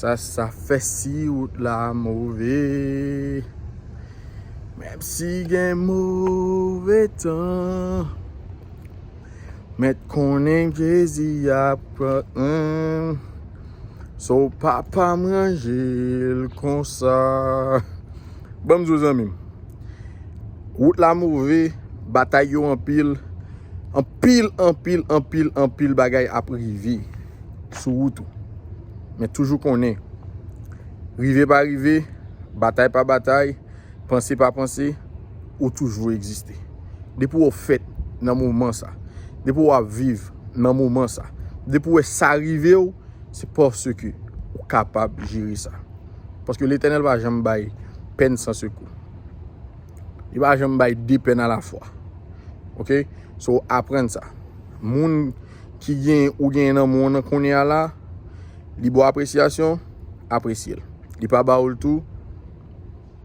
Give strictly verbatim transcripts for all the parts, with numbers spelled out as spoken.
Sa, sa fè si wout la move. Menm si gen move tan, mèt konnen Jezi ap pran. So papa m ranje l konsa. Ban m di w zanmi m, wout la move, batay yo anpil, anpil, anpil, anpil, anpil bagay ap rive sou wout ou. Men toujou konnen, rive pa rive, batay pa batay, panse pa panse, ou toujou egziste. Depi w fèt nan moman sa, depi w ap viv nan moman sa, depi w wè sa rive w, se paske ou kapab jere sa. Paske Letènèl pa janm bay pèn san sekou. Li pa janm bay de pèn alafwa. Oke? So, aprann sa. Moun ki gen, ou gen nan men w nan kounye a la, li ba w apresyasyon, apresye l. Li pa ba w l tou,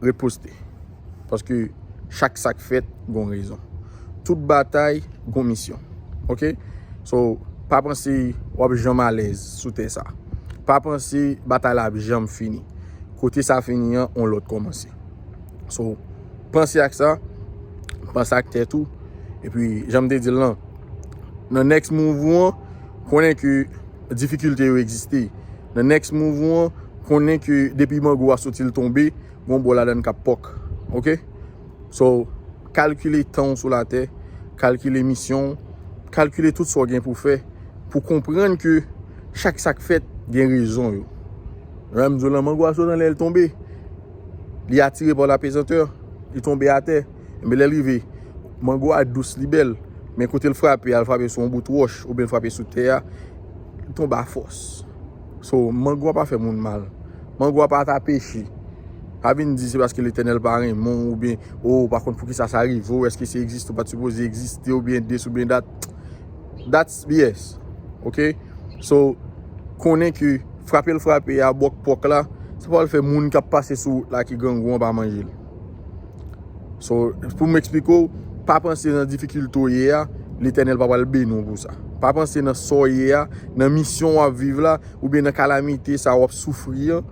ret poste. Paske chak sa k fèt gon rezon. Tout batay gon misyon. Oke? So, pa panse w ap janm alèz sou tè sa. Pa panse batay la ap janm fini. Kote sa fini an, on lòt kòmanse. So, panse ak sa, panse ak tèt ou. Epi, jan m te di l lan, nan next move ou an, konnen ke difikilte yo egziste. Nan next move ou an, konnen ke depi mango a soti l tonbe, gon bò ladan k ap pòk. Oke? So, kalkile tan w sou latè, kalkile misyon w, kalkile tout sa w gen pou fè, pou konprann ke chak sa k fèt gen rezon yo. Jan m di w lan, mango a sot anlè, l tonbe. Li atire pa lapezantè, li tonbe atè. Men lè l rive, mango a dous, li bèl. Men kote l frape a, l frape sou yon bout wòch, oubyen l frape sou tè a, li tonbe a fòs. So, mango a pa fè moun mal. Mango a pa ta peche. Pa vin di se paske Letènèl pa renmen w oubyen, o, pa konn poukisa sa rive w, èske se egziste ou pa t sipoze egziste oubyen this oubyen that. That's B S. Oke? So, konnen ke frape l frape a, bòk pòk la, se pa l fè moun k ap pase sou wout la ki grangou an pa manje l. So, pou m eksplike w, pa panse nan difikilte w ye a, Letènèl pa pral beni w pou sa. Pa panse nan sa w ye a, nan misyon w ap viv la, oubyen nan kalamite sa w ap soufri an,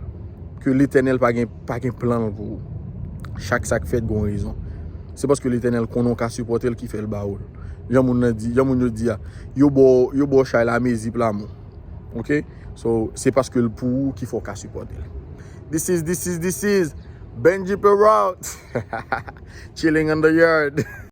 ke Letènèl pa gen, pa gen plan l pou ou. Chak sa k fèt gon rezon. Se paske Letènèl konnen w ka sipòte l ki fè l ba ou l. Jan moun nan di, jan moun yo di a, yo ba w, yo ba w chay la mezi plamon. Oke? So, se paske l pou ou ki fè w ka sipòte l. This is, this is, this is Benji Peralt. Chilling in the yard.